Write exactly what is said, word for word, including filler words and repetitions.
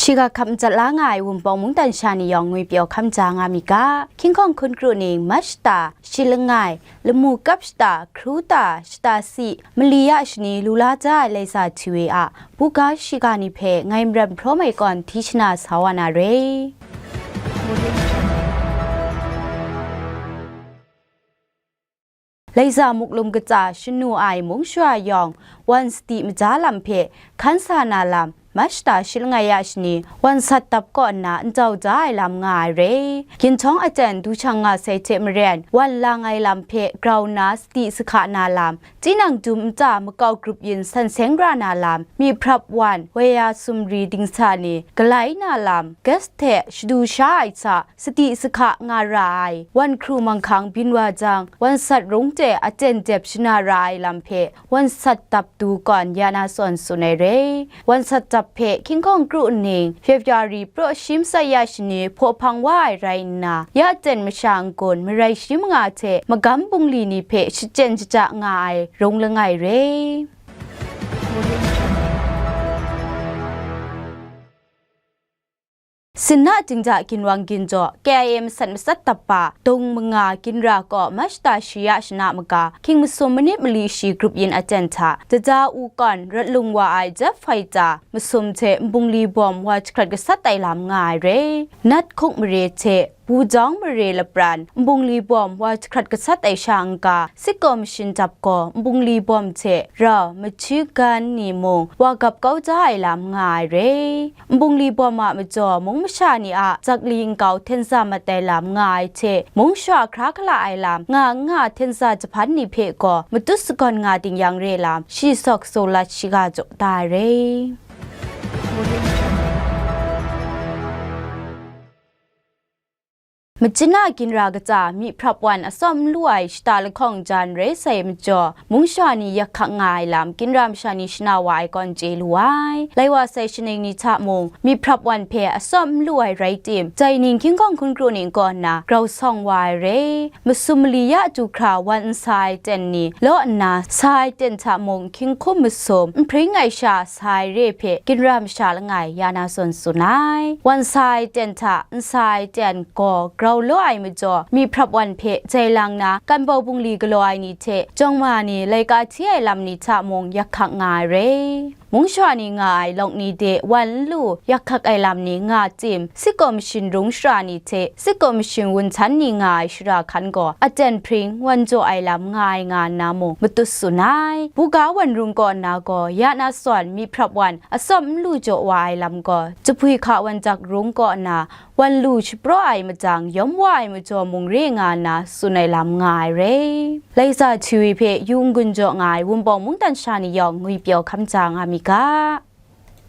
Shiga hkap matsat la nga ai Wunpawng mungdan sha ni yawng ngwi pyaw hkam ja nga mi ga, King Hkawng hkun kru ning Mach shata shi langai, lamu kap shata, hkru ta, shata si, mali ya shani lu la ja ai Laiza Hti We a buga shiga ni hpe ngai Maram Hpraw Mai Kawn hti shana sa wa na re. Laiza Muklum katsa shanu ai mung shawa yawng, wan sadi maja lam hpe hkan sa na lam, Mach shata shi langai ya shani, wan sat dap kaw nna n jau ja ai lam nga ai re. Ginhtawng aten du shang nga sai hte maren, wan lang ai lam hpe grau nna sadi sahka na lam, tinang dum nta makau grup yin san seng ra na lam, myi hprap wan, woi ya sumri dingsa ni galai na lam, gas hte shadu sha ai hta, sadi sahka nga ra ai, wan hkru manghkang byin wa jang, wan sat rung hte aten dep shana ra ai lam hpe, wan sat dap du kawn ya na sawn tsun ai re. Wan sat dap hpe King Hkawng kru nning, February praw shi matsat ya shani hpaw hpang wa ai rai nna, ya ten masha n-gun marai shi manga hte magam bungli ni hpe shachyen shaja nga ai rung langai re. Sinna Dingda Ginwang Ginjaw, K I A masat matsat dap pa, dong manga ginra kaw Mach shata shi ya shana maga, hkying masum manit mali shi grup yin aten hta, Dada U Kawn rat lung wa ai Jet Fighter masum hte nbungli bawm wa jahkrat gasat ai lam nga ai re. Nat Hkuk mare hte Bujawng mare lapran nbungli bawm wa jahkrat gasat ai sha n-ga, Sitkaw mashin dap gaw nbungli bawm hte rau, machine gun ni mung wa gap kau ja ai lam nga ai re. Nbungli bawm a majaw mung masha ni a jakli nkau hten za mat ai lam nga ai hte, mung shawa hkra hkala ai lam nga n nga hten za jahpan ni hpe gaw matut sagawn nga ding yang re lam, shi sawk so lat shiga jaw da ai re. Machyin a ginra katsa myi hprap wan atsawm n lu ai shata lahkawng jan rai sai majaw, mung shawa ni yak hkak nga ai lam, ginra masha ni shana wa ai kawn chye lu ai. Lai wa sai shaning ni hta mung, myi hprap wan hpe atsawm n lu ai rai tim, dai ning King Hkawng hkun kru ning kaw nna grau sawng wa ai re. Masum mali ya du hkra wan n sa ai ten ni law nna, sa ai ten hta mung hkying hkum masum, n hpring ai sha sa ai re hpe, ginra masha langai ya na zawn tsun ai. Wan sa ai ten hta n sa ai ten gaw grau law ai majaw, myi hprap wan hpe jai lang na, kan bau bungli galaw ai ni hte, jawng ma ni laika hti ai lam ni hta mung yak hkak nga ai re. Mung shawa ni nga ai lawk ni de wan n lu, yak hkak ai lam ni nga tim, Sitkaw mashin rung shara ni hte, Sitkaw mashin wun htan ni nga ai shara hkan gaw, aten hpring wan jaw ai lam nga ai nga nna mung matut tsun ai. Buga wan rung kaw nna gaw, ya na sawn myi hprap wan atsawm n lu jaw wa ai lam gaw, jahpui hka wan jak rung kaw nna, wan lu shapraw ai majang, yawm wa ai majaw mung re nga nna tsun ai lam nga ai re. Laiza Hti We hpe yu n-gun jaw nga ai Wunpawng mungdan sha ni yawng ngwi pyaw hkam ja nga mi ga.